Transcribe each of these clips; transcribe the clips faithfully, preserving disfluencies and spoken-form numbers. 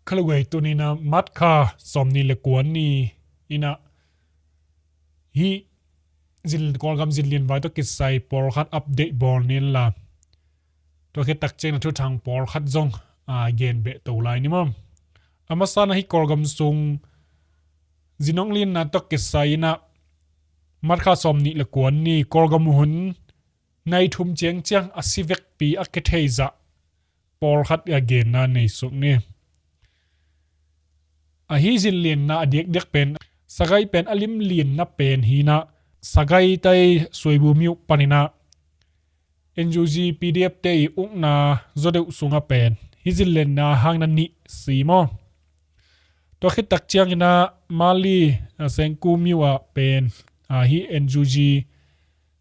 Kha lo gei, tuni-in ah March kha sawmnih le kua ni-in ah hih zin, Kawlgam zin lian vai tawh kisai pawlkhat update bawl ni inla, tua khit tak ciangin ah thuthang pawlkhat zong a gen beh to lai ni maw. A masa-in ah hih Kawlgam sung zin hong lianna tawh kisai-in ah March kha sawmnih le kua ni Kawlgam hun nai thum ciangciang a si vekpi a kithei zah pawlkhat a genna nei suk ni. Ahi zin lianna a diakdiak pen, Sagaing pen a lim lianna pen hi-in ah, Sagaing tai Suaibu myo panin ah N U G P D F te i ukna zaw deuh sungah pen hih zin lianna hangin ah nih si maw. Tua khit tak ciangin ah Mandalay, a, Sengkung myo ah pen, a, hih N U G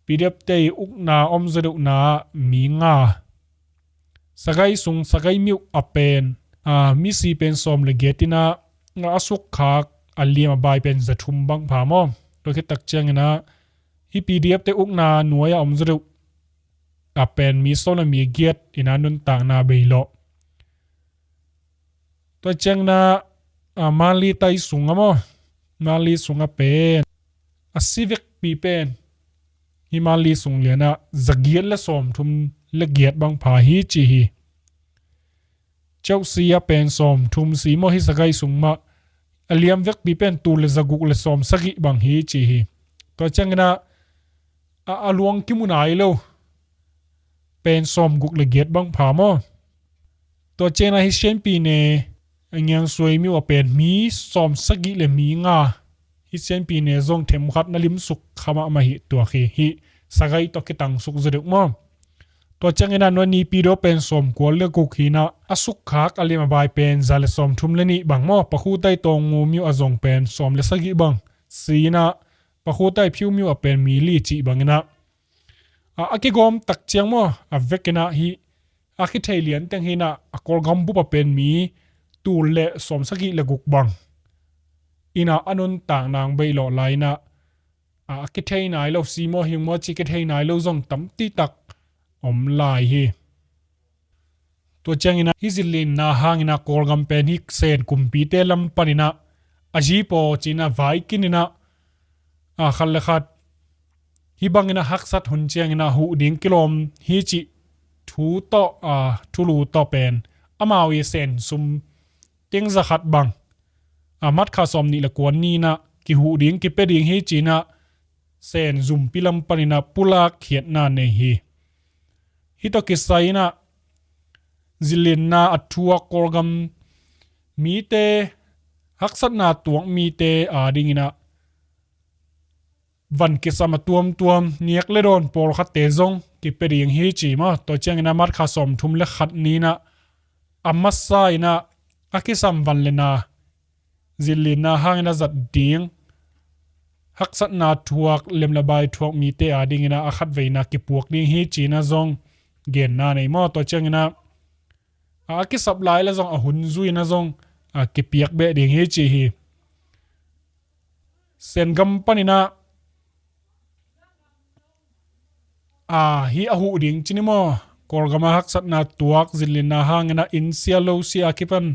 P D F te i ukna om zaw deuhna ah mi nga. Sagaing sung, Sagaing myo ah pen, a, misi pen sawm le giat in ah, a sukkhak a liam a bai pen za thum bang pha maw. Tua khit tak ciangin ah hih P D F te ukna nuai-ah om zaw deuh ah pen mi sawm le mi giat in ah nuntakna bei lawh. Tua ciangin ah, a, Mandalay tai sungah maw, Mandalay sungah pen a si vekpi pen hih Mandalay sung lian ah za giat le sawmthum le giat bang pha hi ci hi. Chawsi ah pen sawmthum si maw, hih Sagaing sung mah a liam vekpi pen tul le za guk le sawmsagih bang hi ci hi. Tua ciangin ah, a, a luang kimu nai lo pen sawmguk le giat bang pha maw. Tua ciangin ah hih Sianpi ne, a, Ngiangsuai myo ah pen mi sawmsagih le mi nga. Hih Sianpi ne zong themkhat na limsuk kha mahmah hi, tua hi, hih Sagaing tawh kitangsuk zaw deuh maw. Tua ciangin ah Noney Pyidawg pen sawmkua le guk hi-in ah, a sukkhak a liam a bai pen za le sawmthum le nih bang maw. Pakhutai Taungu myo ah zong pen sawm le sagih bang si-in ah, Pakhutai Phiu myo ah pen mi li cih bangin ah, a, a kigawm tak ciang maw, a vekin ah hih a kithei lian teng hi-in ah, a Kawlgam bup ah pen mi tul le sawmsagih le guk bang in ah a nuntakna hong bei lawh lai-in ah, a, a kithei nai lo, si maw hiang maw cih kithei nai lo zong tampi tak om lai hi. Tua ciangin ah hih zin lianna hangin ah Kawlgam pen hih Sen kumpite lam panin ah a zi paw ci-in ah vaikin in ah, a, khat le khat hih bangin ah haksat hun ciangin ah huh ding kilawm hi cih thu tawh, a, thulu tawh pen amau i Sen sum teng za khat bang, a, March kha sawmnih le kua ni-in ah kihuh ding, kipia ding hi ci-in ah Sen zumpi lam panin ah pulak khiatna nei hi. Hih tawh kisai-in ah zin lianna a thuak Kawlgam mite, haksatna tuak mite adingin ah van kisam a tuamtuam, niak le dawn pawlkhatte zong kipia ding hi ci maw. Tua ciangin ah March kha sawmthum le khat ni-in ah a masa-in ah a kisam van le na zin lianna hangin a zat ding, haksatna thuak, liam le bai thuak mite adingin ah a khatveina kipuak ding hi ci-in ah zong genna nei maw. Tua ciangin ah, a, a kisap lai le zong a hun zui-in ah zong, a, kipiak beh ding hi ci hi. Sen gam panin ah, a, hih a huh ding ci ni maw, Kawlgam ah haksatna tuak, zin lianna hangin ah inn sia lo sia a kipan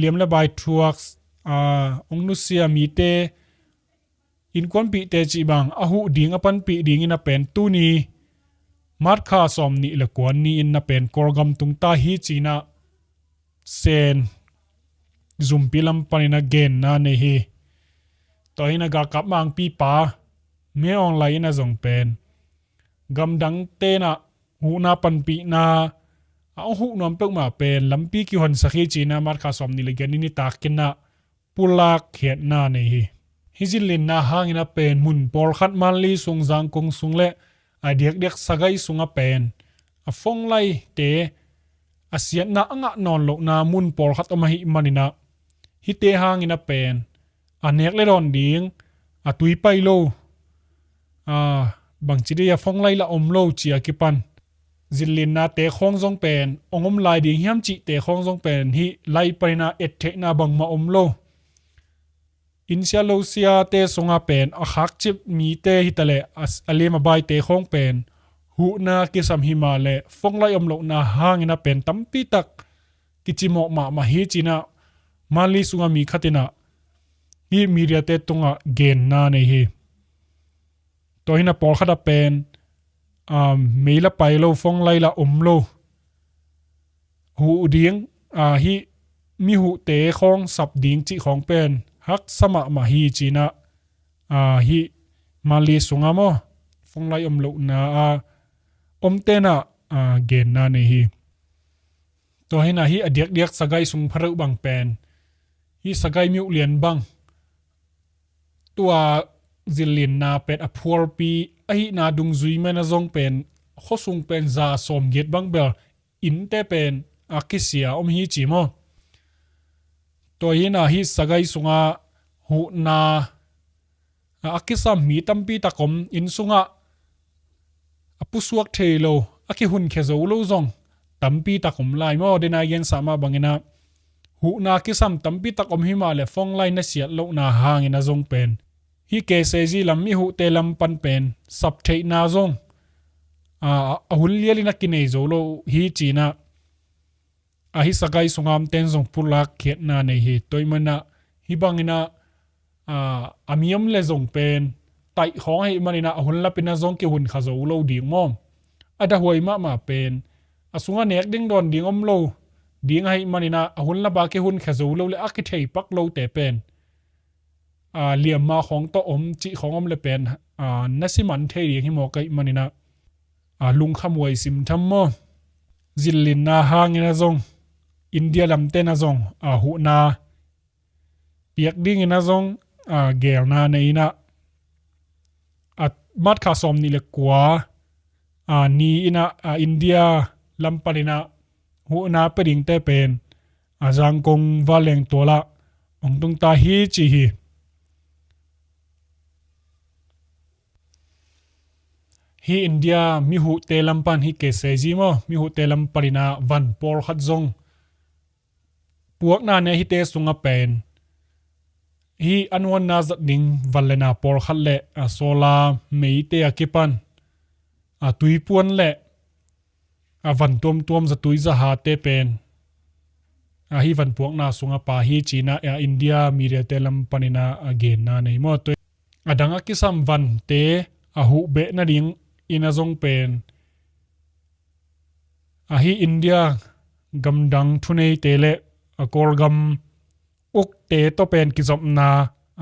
liam le bai thuak, a, hong nusia mite, innkuanpihte cih bang a huh ding a panpih dingin ah pen tuni March kha sawmnih le kua ni-in ah pen Kawlgam tungta hi ci-in ah Sen zumpi lam panin ah genna nei hi. Tua hi-in ah galkap mangpipa Min Aung Hlaing in ah zong pen gamdangte in ah huhna panpihna a hong huh nuam peuhmah pen lampi kihonsak hi ci-in ah March kha sawmnih le giat ni nitak in ah pulak khiatna nei hi. Hih zin lianna hangin ah pen mun pawlkhat Mandalay sung, Zangkong sung le a diakdiak Sagaing sungah pen a phone line-te, a siatna a ngah nawn lohna mun pawlkhat om ahih manin ah hihte hangin ah pen a nek le dawn ding, a tui pai lo, a, bangci dei a phone line lah om lo ci a kipan zin lianna tekhawng zong pen hong om lai ding hiam cih tekhawng zong pen hih line panin ah ettheihna bangmah om lo. Inn sia lo siate sungah pen a khakcip mite hi taleh a, a liam a bai tekhawng pen huhna kisam hi mah leh phone line om lohna hangin ah pen tampi tak kicimawh mahmah hi ci-in ah Manli sunga mi khat in ah hih mediate tungah genna nei hi. Tua hi in ah pawlkhat ah pen, um, mei la pai lo, phone line la om lo, huh ding, ah, hih mi huhte khawng sap ding cih khawng pen haksa mahmah hi ci in ah, ah, hih Manli sunga maw, phone line om lohna a omte in ah, ah, genna nei hi. Tua hi in ah hih a diakdiak Sagaing sung pha deuh bang pen, hih Sagaing mi uh lian bang, tua zillinna pen a phualpi ahihna dungzui man a zong pen, khuasung pen za sawmgiat bang bel innte pen a kisia om hi ci maw. Tua hi in ah hih Sagaing sunga huhna a, a kisam mi tampi tak om, inn sungah a pusuak thei lo, a kihunkhia zo lo zong tampi tak om lai maw. Dena i gensa mah bangin ah huhna kisam tampi tak om hi mah leh phone line na siat lohna hangin a zong pen, hih K C G lam mi huhte lam pan pen sap theihna zong, a, a hun lialin a kinei zo lo hi ci in ah, a hih Sagaing sunga omten zong pulak khiatna nei hi. Tua ahih manin ah hih bangin ah, a, a mi om leh zong pen taih khawng ahih manin ah a hun lapin ah zong kihunkhia zo lo ding maw. A dahuai mahmah pen, a sungah nek ding dawn ding om lo ding ahih manin ah a hun lap a kihunkhia zo lo leh a kithei pak lote pen, a, liamma khawng tawh om cih khawng om leh pen, a, na siman thei ding hi mawk ahih manin ah, a, lungkhamhuai simtham maw. Zillinna hangin ah zong, India lamten ah zong, a, huhna piak dingin ah zong, a, gelna nei in ah, a, March kha sawmnih le kua, a, ni in ah, a, India lam panin ah huhna pia dingte pen, a, Zangkong vanleng tual ah hong tungta hi ci hi. Hih India mi huhte lam pan, hih K C G maw, mi huhte lam panin ah van pawlkhat zong puakna nei a, hihte sungah pen hih a nuanna zat ding van le na pawlkhat leh, a, solar meite a kipan, a, tuipuan leh, a, van tuamtuam, zatui zahate pen, a, hih van puakna sungah pha hi ci in ah, a, India mediate lam panin ah, a, genna nei maw. Tua a dang a kisam vante a huh beh nadingin ah zong pen, a, hih India gamdang thuneite leh, a, Kawlgam ukte tawh pen kizopna,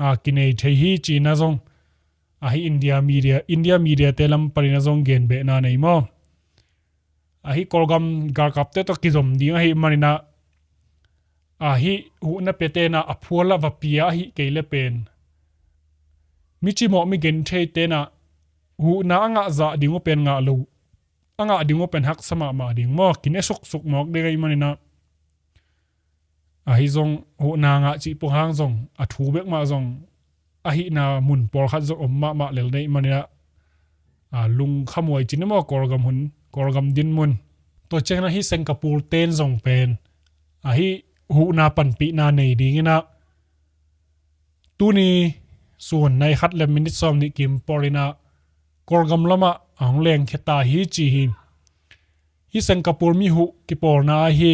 a, kinei thei hi ci in ah zong, a, hih India media, India mediate lam panin ah zong genbehna nei maw. A, hih Kawlgam galkapte tawh kizom ding ahih manin ah, a, hih huhna piate'n ah a phual ah va pia ahih kei leh pen, mi cimawh, mi gentheite'n ah huhna a ngah zah ding uh pen ngah lo, a ngah ding uh pen haksa mahmah ding maw, kine suksuk mawk ding ahih manin ah, ahi zong huhna ngah cih pua hang zong a thu bek mah zong, ahihna mun pawlkhat zong om mahmah lel na hih manin ah, a, lungkhamhuai ci ni maw, Kawlgam hun, Kawlgam dinmun. Tua ciangin ah hih Singapore te'n zong pen, a, hih huhna panpihna nei dingin ah tuni sun nai khat le minit sawmnih kim pawlin ah Kawlgam lamah a hong lengkhia ta hi ci hi. Hih Singapore mi huh kipawlna ahi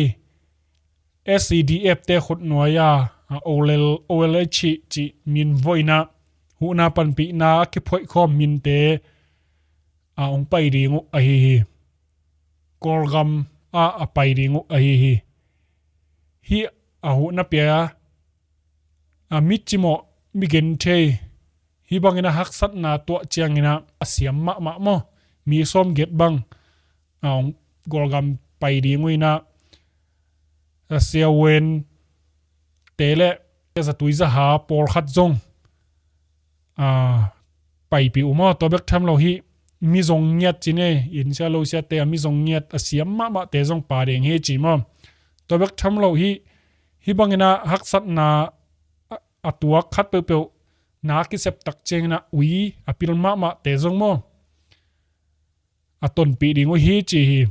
S C D F te khutnuai a, a, O L, O L H cih min vuah in ah huhna panpihna a kiphuaihkhawm minte, a, hong pai ding uh ahi hi. Kawlgam ah a pai ding uh ahi hi. Hih a huhna pia, a, mi cimawh, mi genthei, hih bangin ah haksatna tuah ciangin ah a siam mahmah maw, mi sawmgiat bang, a, hong Kawlgam pai ding uh in ah, a, siavuante leh zatui zaha pawlkhat zong, a, paipih uh maw. Tua bek tham lo, hih mi zong ngiat ci ni, inn sia lo siate, a, mi zong ngiat a siam mahmahte zong pha ding hi ci maw. Tua bek tham lo, hih, hih bangin ah haksatna a, a tuak khat peuhpeuh na kisep tak ciangin ah ui a pil mahmahte zong maw, a tonpih ding uh hi ci hi.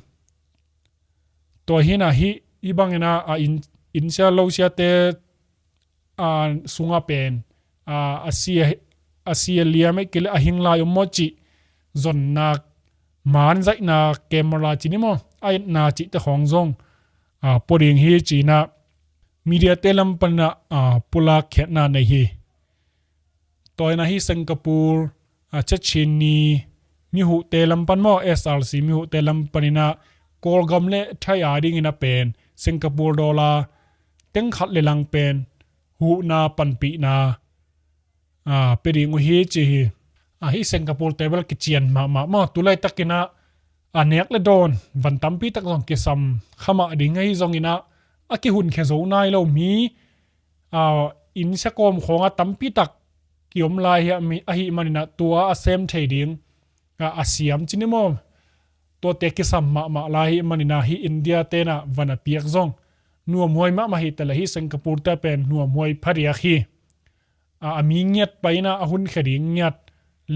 Tua hi in ah hih, hih bangin ah, a, inn, inn sia lo siate, a, sungah pen, a, a si a, a si a liam, ahih kei leh a hing lai om maw cih zonna, man zaihna camera ci ni maw, a etna cihte khawng zong, a, pua ding hi ci in ah, Media te lam panah a, pulak khiatna nei hi. Tua inah hih Singapore, a, Chechini mihuhte lam pan maw, S R C mihuhte lam paninah Kawlgam le Thai a dinginah pen Singapore dollar teng khat le lang pen huhna panpihna a, pia ding uh hi ci hi. A, hih Singapore te bel kician mahmah maw, tulaitakinah a, nek le dawn van tampi tak zong kisam kha mah ding ahi zonginah a kihunkhia zo nai lo mi, a, inn sia kawm khawngah tampi tak kiom lai hi a, mi, ahih maninah tua a sem thei ding, a, a siam ci ni maw, tuate kisam mahmah lai hi maninah hih India tenah van a piak zong nuamhuai mahmah hi ta le hih Singapore te pen nuamhuai phadiak hi. A, a mi ngiat paina a hunkhia ding ngiat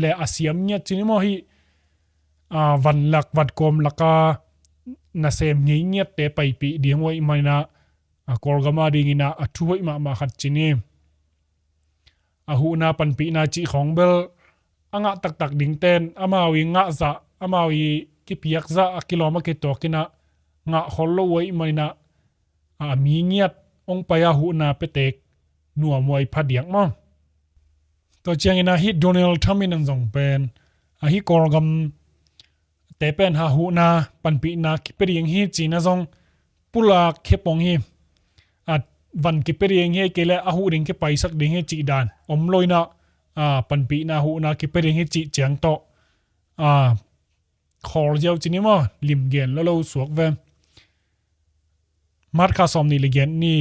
le a siam ngiat ci ni maw, hih a, van lak van kawm laka nasem ngei ngiatte paipih ding uh ahih maninah a, Kawlgam a dinginah a thu hoih mahmah khat ci ni. A, huhna panpihna cih khawng bel a ngah taktak dingten amau i ngah zah, amau i kipiak zah a kilawm a kituakinah ngah khol lo uh ahih maninah a, mi ngiat hong pai a huhna piatek nuamhuai phadiak maw. Tua cianginah hih Donald Trump in an zong pen a, hih Kawlgam te pen a, huhna panpihna kipia ding hi cinah zong pulak khia pong hi. A, van kipia ding hi kei le a huh ding kipaisak ding hi cih dan om loinah a, panpihna huhna kipia ding hi cih ciang tawh a, khawl ziau ci ni maw, lim gen lo lo suak ve. March kha sawm nih le giat ni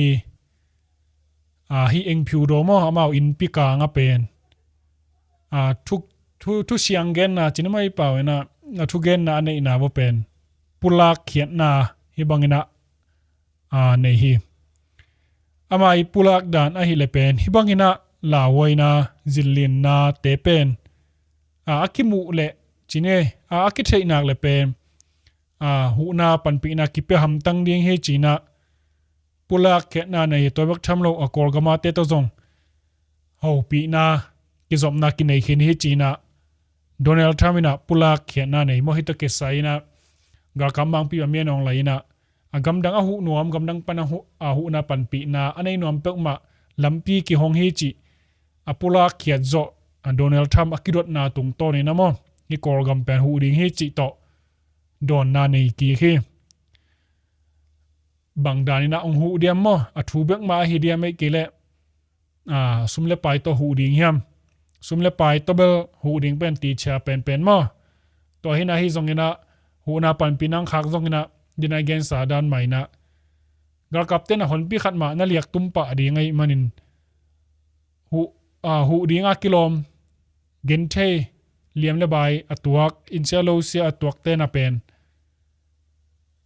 a, hih Eng Phiu Do maw, amau innpi kang a pen a, thu, thu, thusiang genna ci ni maw, i pau inah a, thugenna a neihna vua pen pulak khiatna hih banginah a, nei hi. Ama i pulak dan ahih le pen hih banginah lauhuaina, zinlinna te pen a, a kimuh le ci ni, a, a kitheihnak le pen a, huhna panpihna kipia hamtang ding hi cinah pulak khiatna nei hi. Tua bek tham lo a, Kawlgam a te tawh zong hopihna, kizopna kinei khin hi cinah Donald Trump inah pulak khiatna nei maw, hih tawh kisai inah galkap mangpi a mianawng lai inah a, gamdang a huh nuam, gamdang pan a huh, a huhna panpihna a nei nuam peuhmah lampi kihong hi cih a pulak khiat zawh a, Donald Trump a kidotna tungtawn inah maw, hih Kawlgam pen huh ding hi cih tawh dawnna nei kik hi. Bang daninah hong huh diam maw, a thu bek mah ahi diam, ahih kei leh a, sum le pai tawh huh ding hiam? Sum le pai tawh bel huh ding pen tichia penpen maw. Tua hinah hih zonginah huhna panpihna hong khak zonginah dinah gensa dan mah inah galkap tenah honpi khat mah na liak tum pah ding ahih manin huh, a, huh ding a kilawm, genthei, liam le bai a tuak, insia losia a tuak tenah pen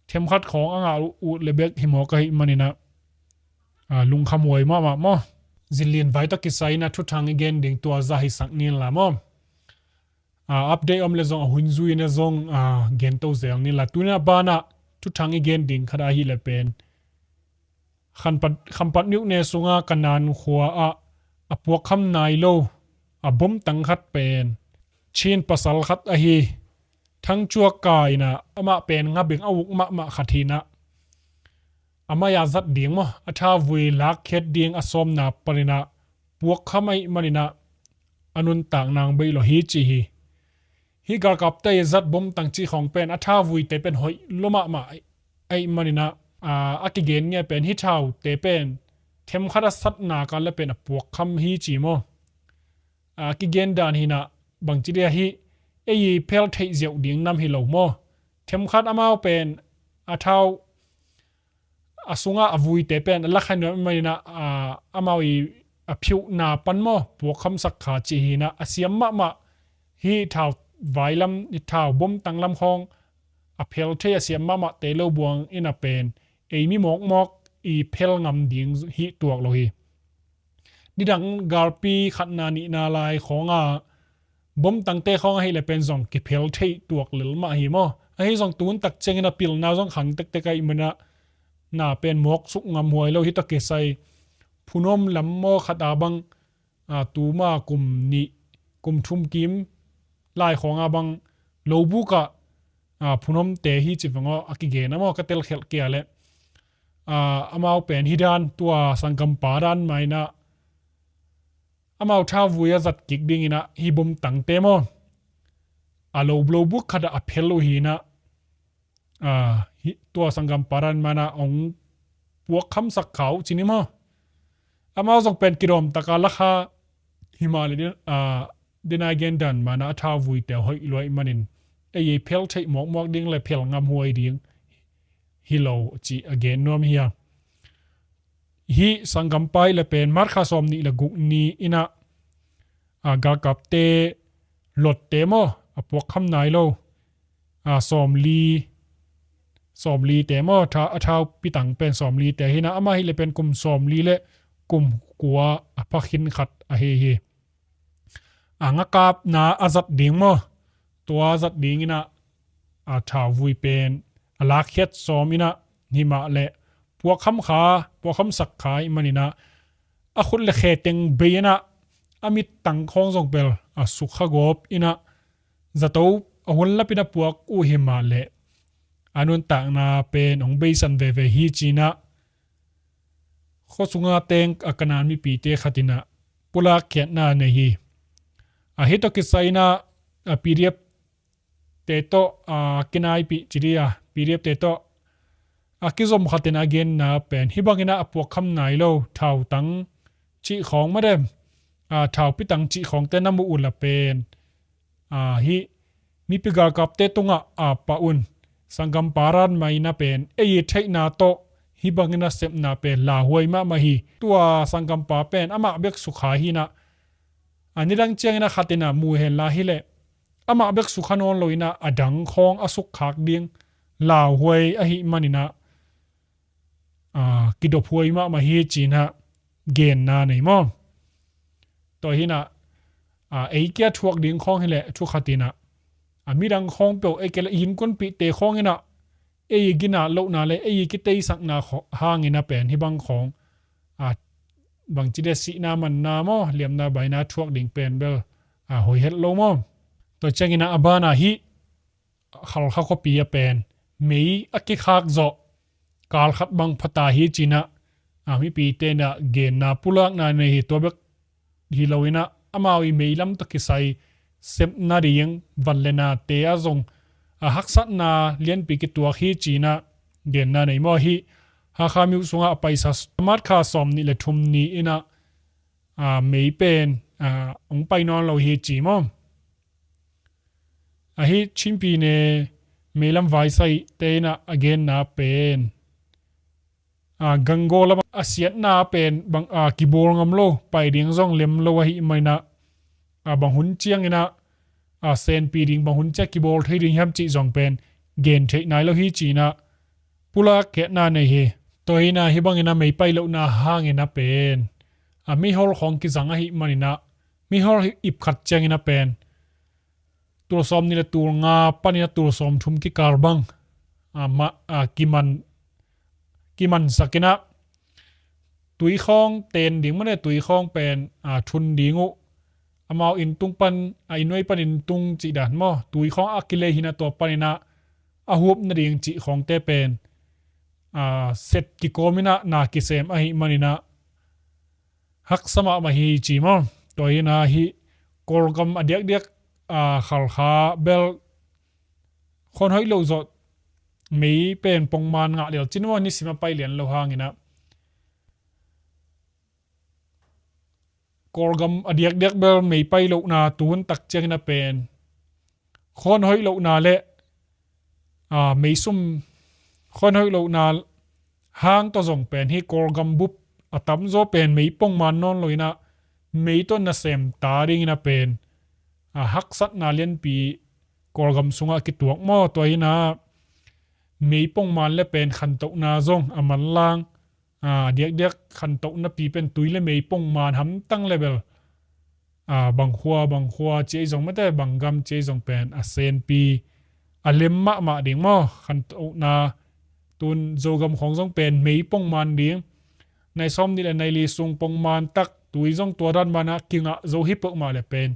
themkhat khawng a ngah uh le bek hi mawk ahih maninah a, lungkham huai mahmah maw. Zinlin vai tawh kisai inah thuthang i gen ding tua zah hisak ni inla maw. A, update om le zong a hun zui inah zong a, gento zel ni inla. Tuni a banah thuthang i gen ding khat ahih le pen Khampat, Khampat myone sunga Kanan khua ah a puakkham nai lo a bomtang khat pen Chin pasal khat ahi Thangchuak Ka inah, amah pen ngabeng a uk mahmah khat hi inah, a mai-a zat ding maw, a thauvui lakkhiat ding a sawmna paninah puakkham ahih maninah a nuntak nang bei lo hi ci hi. Hih galkapte i zat bomtang cih khawng pen a thauvuite pen hoih lua mahmah ahih maninah, a, a kigen ngia pen hih thaute pen themkhat a satna kal le pen a puakkham hi ci maw. A, kigen dan hinah bangci dia hih ei i phel theih ziauh ding nam hi lo maw. Themkhat amau pen a thau a sungah a vuite pen a lakhai nuam ahih maninah, a, amau i a phiuhna pan maw puakkham sak kha cih hinah, a siam mahmah hih thau vailam, hih thau bomtang lam khawng a phel thei a siam mahmah te lo buang inah pen ei mi mawkmawk i phel ngam ding hih tuak lo hi. Nidang galpi khatna nihna lai khawngah bomtangte khawng ahih le pen zong kiphel theih tuak lel mah hi maw. Ahi zong tun tak ciangin a pilna zong khang tektek ahih maninah na pen mawk suk ngam huai lo. Hih tawh kisai Phunom lam maw khat a bang, a, tuma kum nih, kum thum kim lai khawngah bang lobuk ah, a, Phunomte hi ci vang aw a kigen a maw, ka telkhialh kei a leh, ah, amau pen hi dan tua sanggampa dan mah inah amau thauvui a zat kik dinginah hi bumtangte maw, a lo lo buk khatah a phel uh hinah, ah, hi, tua sanggampa dan mah inah hong puak khamsak kha uh cin hi maw. Amau zong pen kidawm taka lakha hi mah le din, ah, dinai gen dan mah inah a thauvuite hoih luai manin ei ei phel theih mawkmawk ding le phel ngamhuai ding hi lo cih a gen nuam hi a. Hih sanggampa ih le pen March kha sawm nih le guk ni inah, ah, galkapte Lotte maw, a puak kham nai lo, ah, sawmli, sawmlite maw, tha, a thau pitang pen sawmlite hinah, amah hih le pen kum sawmli le kum kua a pha khin khat ahi hi. A ngakapna a zat ding maw, tua a zat dinginah, a thauvui pen a lakkhiat sawm inah, hi mah le puak kham kha, puak khamsak kha ih maninah a khut le khe teng bei inah a mittang khawng zong bel a sukha gawp inah zato a hun lapin a puak uh hi mah le a nuntakna pen hong beisan veve hi cinah khua sunga teng a Kanaan mipite khatinah pulak khiatna nei hi. A hih tawh kisai inah a P D F te tawh a kinaipih ci dih a, P D F te tawh a kizom khatin a genna pen hih banginah a puak kham nai lo thautang cih khawng mah dem, a, thaupitang cih khawngte na muh uh la pen, a, hih mipi galkapte tungah a pah un. Sanggampa dan mah inah pen ei i theihna tawh hih bangin a sepna pen lauhuai mahmah hi. Tua sanggampa pen amah bek sukha hinah, a nidang ciangin a khatinah mu henla hileh amah bek sukha nawn lo inah a dang khawng a sukkhak ding lauhuai ahih maninah, a, kidophuai mahmah hi cinah genna nei maw. Tua hinah, a, ei kia thuak ding khawng hileh thu khatinah, a, midang khawng peuh ei kia le innkuanpihte khawnginah ei i ginat lohna le ei i kiteisakna khaw-, hanginah pen hih bang khawng, a, bangci dia sihna manna maw, liamna baina thuak ding pen bel, a, hoih het lo maw. Tua cianginah a banah hih Khalkha khuapi a pen mei a kikhak zawh kal khat bang phata hi cinah, a, mipite inah genna pulakna nei hi. Tua bek hi loinah amau i meilam tawh kisai sep nading van le nate ah zong, a, haksatna lianpi kituak hi cinah genna nei maw. Hih Hakha myo sungah a paisa March kha sawm nih le thum ni inah, a, mei pen, a, hong pai nawn lo hi ci maw. Ahi Chinpi ne meilam vaisai te inah a genna pen, a, Gangaw lamah a siatna pen bang, a, kibawl ngam lo, pai ding zong lem lo ahih maninah, a, bang hun cianginah, a, senpi ding bang hun ciang kibawl thei ding hiam cih zong pen gen theih nai lo hi cinah pulak khiatna nei hi. Tua hinah hih banginah mei pai lohna hanginah pen, a, meihol khawng kizang ahih maninah meihol ip khat cianginah pen tul sawm nih le tul nga paninah tul sawm thum kikal bang, a, ma, a, kiman, kimansakinah tui khawng ten ding maw le tui khawng pen, a, thun ding uh. Amau inntung pan, a, innoi pan inntung cih dan maw, tui khawng a kilei hinah tua paninah a huap nading cih khawngte pen, a, set kikawminah na kisem ahih maninah haksa mahmah hi ci maw. Tua hinah hih Kawlgam a diakdiak, a, Khalkha bel khawn hoih loh zawh mei pen pongman ngah lial cin maw, nisim a pai lian lo hanginah Kawlgam a diakdiak bel mei pai lohna tuhun tak cianginah pen khawn hoih lohna le, a, meisum khawn hoih lohna hang tawh zong pen hih Kawlgam bup a tamzaw pen mei pongman nawn lo inah mei tawh nasem ta dinginah pen, a, haksatna lianpi Kawlgam sungah kituak maw. Tua hinah mei pongman le pen khantohna zong a manlang, a, diakdiak khantohnapi pen tui le mei pongman hamtang le bel, a, bang khua, bang khua ci ei zong mate, bang gam ci ei zong pen a senpi a lem mahmah ding maw. Khantohna tun Zogam khawng zong pen mei pongman ding, nai sawm nih le nai li sung pongman tak, tui zong tua dan banah kingah zo hi peuhmah le pen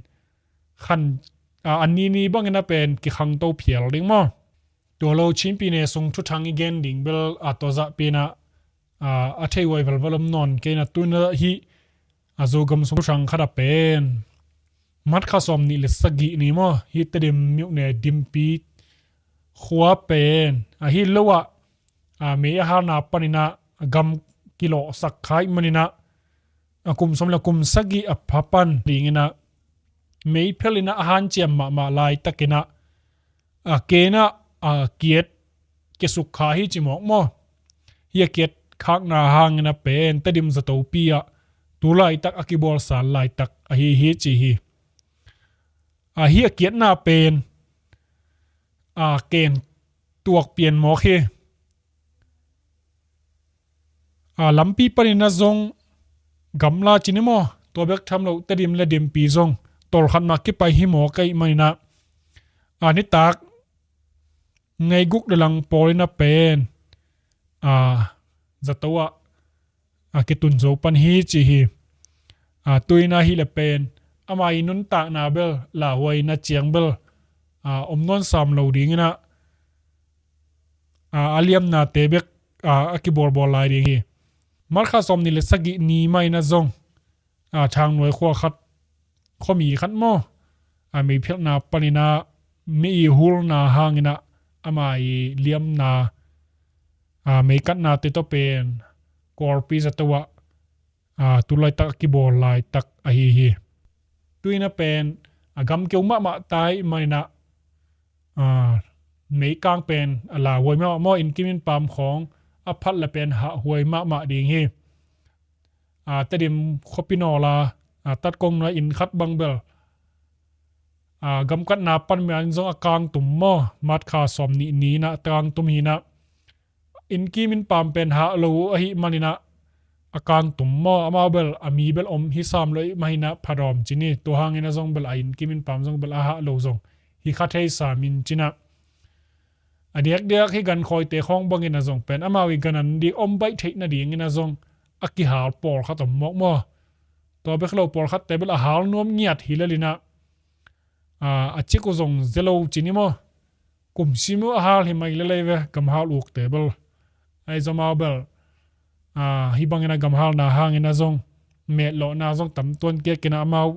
khan, a, a nini banginah pen kikhangto phial ding maw. Tua lo Chinpi ne sung thuthang i gen ding bel, a, tua zahpinah a, a thei huai velvel om nawn kei in ah, tu in ah hih a Zogam sung thuthang khat ah pen March kha sawm nih le sagih ni maw, hih Tedim myone Dimpi khua pen a hih lo ah, a, mei a halna panin ah a gam kilawhsak kha ahih manin ah, a kum sawm le kum sagih a pha pan dingin ah mei phel in ah a hanciam mahmah laitakin ah, a, ken ah, a, kiat kiasuk kha hi ci mawk maw. Hih a kiat khakna hangin ah pen Tedim zatopi ah tu laitak a kibawlsal laitak ahi hi ci hi. A, hih a kiatna pen, a, ken tuak pian mawk hi. A, lampi panin ah zong gamla ci ni maw, tua bek tham lo Tedim le Dimpi zong tawlkhat mah kipai hi mawk ahih manin ah, a, nitak ngeiguk le lang pawlin ah pen, a, zato ah, a, kitun zo pan hi ci hi. A, tu in ah hih leh pen ama i nuntakna bel lauhuaina ciang bel, a, om nawn sam lo dingin ah, a, a liamnate bek, a, a kibawlbawl lai ding hi. March kha sawm nih le sagih ni mah in ah zong, a, Thangnuai khua khat, khuami khat maw, a, mei phelhna panin ah mei i hulna hangin ah ama i liamna, a, mei katnate tawh pen Kawlpi zato ah, a, tu laitak a kibawl laitak ahi hi. Tu in ah pen a gam keu mahmah ta ahih manin ah, a, meikang pen a lauhuai mahmah maw, innkim innpam khawng a phat leh pen hahhuai mahmah ding hi. A, Tedim khuapi nawl a, a, Tatkong nuai inn khat bang bel, a, gam katna pan mah in zong a kangtum maw, March kha sawm nih ni in ah a kangtum hi in ah, innkim innpam pen hah lo uh ahih manin ah a kangtum maw, amau bel a mi bel om hi sam lo ahih manin ah phadawm ci ni. Tua hangin ah zong bel a innkim innpam zong bel a hah lo zong hi kha thei sam in ci in ah, a diakdiak hih gankhawite khawng bangin ah zong pen amau i gan an ding om baih theih nadingin ah zong a kihal pawlkhat om mawk maw. Tua bek lo, pawlkhatte bel a hal nuam ngiat hi lel in ah, a, a cik uh zong zia lo ci ni maw, kum sim uh a hal hi mai lel ei ve, gamhal ukte bel. Ahi zong amau bel, a, hih bangin ah gamhalna hangin ah zong metlawhna zong tam tuan kiakin ah amau,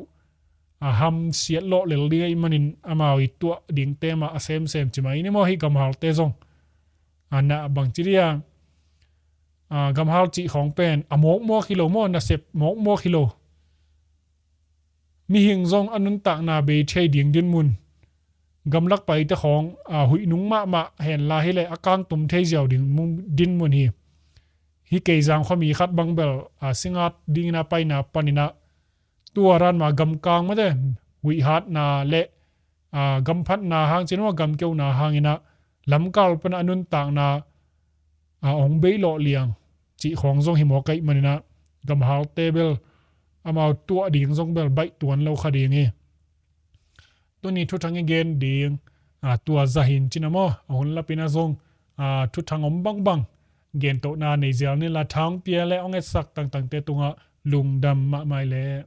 a, hamsiat lawh lel ding ahih manin amau i tuah dingte mah a semsem ci mai ni maw, hih gamhalte zong. A, na bangci dia, a, gamhal cih khawng pen a mawkmawk hi lo maw, nasep mawkmawk hi lo. Mihing zong a nuntakna bei thei ding dinmun, gamlak paite khawng, a, huih nung mahmah henla hi leh a kangtum thei ziau ding mu-, dinmun hi. Hih Keizang khuami khat bang bel, a, Singngat dingin a paina panin ah tua ran mah gamkang mate huih hatna le, a, gam phatna hang ci ni maw, gam keuna hangin ah lamkal pan a nuntakna, a, hong bei lawh liang cih khawng zong hi mawk ahih manin ah gamhalte bel amau tuah ding zong bel baih tuan lo kha ding hi. Tuni thuthang i gen ding, a, tua zah hi in ci na maw, a hun lapin ah zong, a, thuthang om bangbang gentohna nei zial ni la, thangpia le hong etsak tangtangte tungah lungdam mahmah leh.